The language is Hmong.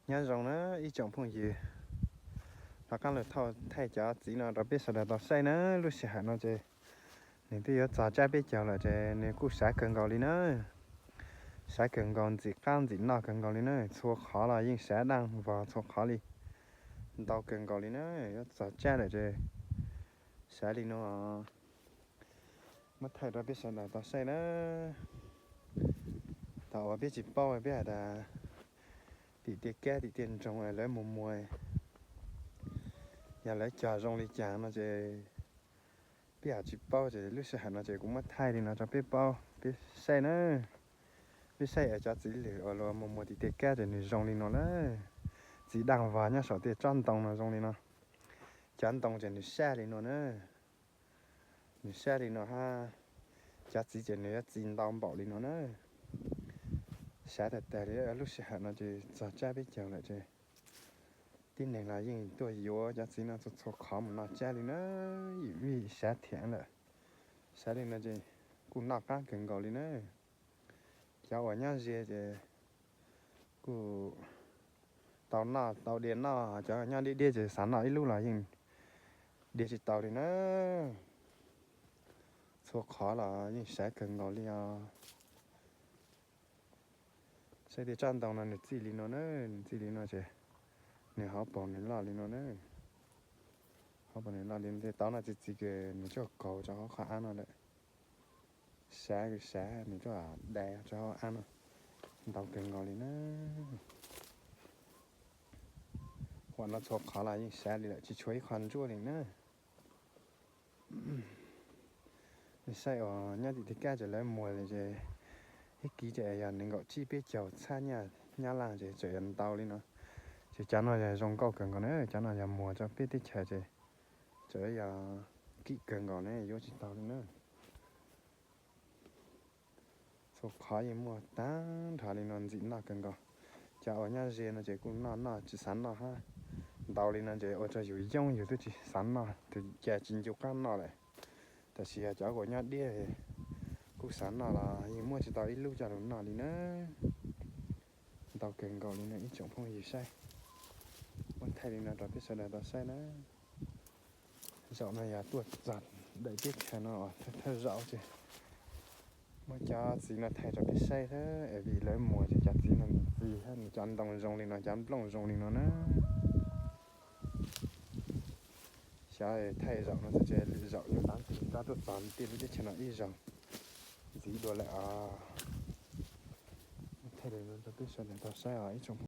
Nyob zoo na ib tsoom phooj ywg, rov qab los thaij cov txiv no rau peb sawv daws tau saib na. Lub sij hawm no ces nws twb yuav txog tsab peb caug lawm ces nws kuj sav kawg nkaus li na. Sav kawg nkaus, ntxim qab ntxim noj kawg nkaus li na. Txhua qhov los yeej sav daj vog txhua qhov li, ntau kawg nkaus li na. Yuav txog tsab lawm ces sav li no. Muab thaij rau peb sawv daws tau saib na. Thaum uas peb tsis paub peb hais tias tim tiaj kab tim tiaj nroog lawv muag muag, yog lawv cog zoo li cas no ces peb hais tsis paub ces lub sij hawm no ces kuv muab thaij li no rau peb paub peb saib na. Peb saib cov txiv lwm uas luag muag muag tim tiaj kab ces nws zoo li no na. Txiv daj vog nyob saum tej tsob ntoo no zoo li no. Cov ntoo ces nws saj li no na. Nws saj li no hab, cov txiv ces nws yuav txi ntau npaum li no na. Sav tag tag li, lub sij hawm no ces txog tsab peb caug lawm ces tib neeg los yeej tuaj yuav cov txiv no txhua txhua qhov mus noj tsab li na. Vim sav thiam lawm, sav li no ces kuj noj qab kawg nkaus li na. Cov uas nyob ze ces kuj tau noj tau diav noj, cov nyob diav diav ces xav noj ib lub los yeej diav tsis tau li na. Txhua qhov los yeej sav kawg nkaus li os. Saib tej tsob ntoo no nws txij li no na, nws txij li no ces nws hauv paus nws loj li no na. Hauv paus nws loj li no tej tau no txi txiv kws nws tsuas kaus rau hauv qhov ab no lawm. Sav kws sav nws tsuas dai rau hauv ab no ntau kawg nkaus li na. Huam no txhua qhov los yeej sav li lawm tsis tshuav ib qho ntsuab li na. Saib uas nyob tim tej kab ces lawv muag li ces ib kiv ces yog nees nkaum tsib peb caug txhab nyaj Nyab Laj ces tseem yuav ntau li no. Ces cov no yog zoo nkauj kawg nkaus na, cov no yog muag rau peb teb chaws ces tseem yog kim kawg nkaus ne, yuav tsis tau li na. Txhua qhov yeej muaj tag nrho li no ntxim noj kawg nkaus. Cov uas nyob ze no ces kuj noj noj tsis xav noj hab. Ntau li no ces ua rau yus yoob yus twb tsis xav noj, tus cas tsis ncu qab noj lawm. Tab sis yog cov uas nyob diav kuj xav noj los yeej muab tsis tau ib lub coj los noj li na. Ntau kawg nkaus li no ib tsoom phooj ywg saib. Muab thaij li no rau peb sawv daws tau saib na. Zaum no yog tuaj txog daim teb chaws no thawj zaum ces muab cov txiv no thaij rau peb saib thiab, es vim lawv muag ces cov txiv no nws txi thiab nws cov ntoo zoo li no, cov nplooj zoo li no na. Xyov thaij zaum no txog ces lwm zaum yuav tav twg rov tuaj txog tej lub teb chaws no ib zaug ntxiv dua lawm os. Thaij li no rau peb sawv daws tau saib os ib tsoom